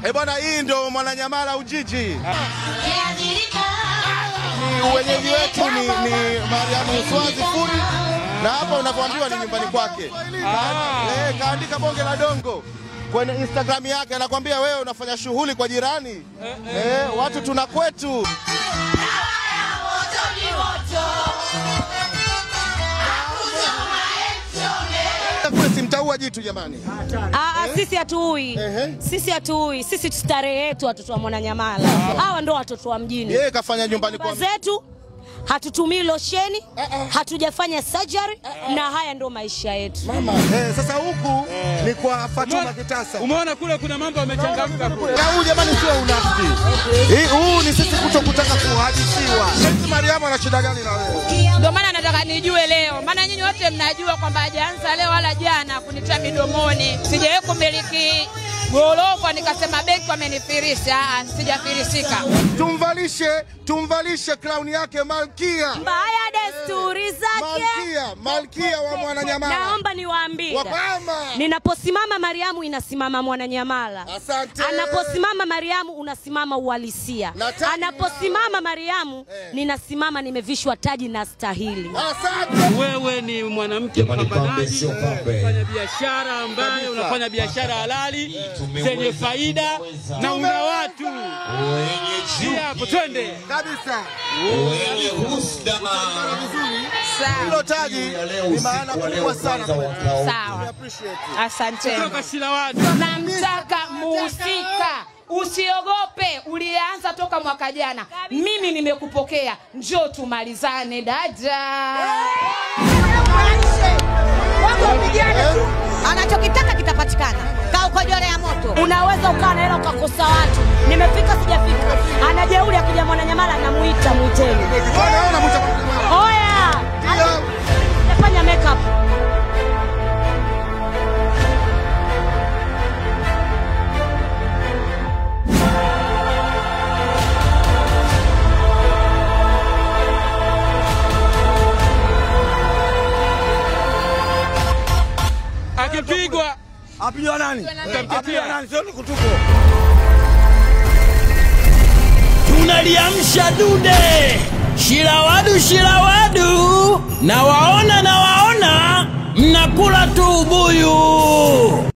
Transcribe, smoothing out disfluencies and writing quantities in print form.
Eh bwana, hii ndio Mwananyamala Ujiji. Ni wenyeji wetu ni Mariamu Uswazi Furi, na hapa unapoambiwa ni nyumbani kwake. Kaandika bonge la dongo kwenye Instagram yake, anakuambia wewe unafanya shughuli kwa jirani. Watu tuna kwetu. Mtaua jitu jamani. Sisi hatuui. Sisi hatuui. Sisi starehe yetu watoto wa Mwananyamala. Hawa ndio watoto wa mjini. Yeye kafanya nyumbani kwa zetu. Hatutumii losheni, hatujafanya surgery, na haya ndio maisha yetu. Mama, sasa huku ni kwa Fatuma Kitasa. Umeona kule kuna mambo yamechangamka kule. Na huu jamani sio unafiki. Huu ni sisi kutokutaka kuhadithiwa. Sisi Mariamu ana shida gani na wewe? Ndio maana nataka nijue leo. Maana nyinyi wote mnajua kwamba hajaanza leo wala jana kunitia midomoni. Sijawahi kumiliki gorofa nikasema benki wamenifirisha, sijafirisika. Tumvalishe crown yake malkia. Mbaya desturi zake. Malkia wa Mwananyamala. Naomba niwaambie. Ninaposimama Mariamu inasimama Mwananyamala. Asante. Anaposimama Mariamu unasimama uhalisia. Anaposimama Mariamu ninasimama nimevishwa taji na stahili. Asante. Wewe ni mwanamke mpambanaji, unafanya biashara ambayo unafanya biashara halali zenye faida na una watu. Hapo twende. Kabisa. Hilo taji ni maana kubwa sana. Sawa. Asante. Namtaka muhusika. Usiogope, ulianza toka mwaka jana. Mimi nimekupokea. Njoo tumalizane dada. Watu wapigane tu. Anachokitaka kitapatikana. Kaukojole ya moto. Unaweza ukaa na hela ukakosa watu. Nimefika sijafika. Ana jeuri akija Mwananyamala anamuita muiteni. Oya. Nafanya makeup. Akipigwa apigwa nani? Apigwa nani? Sio kutuko. Tunaliamsha dude. Shilawadu shilawadu. Na waona mnakula tu ubuyu.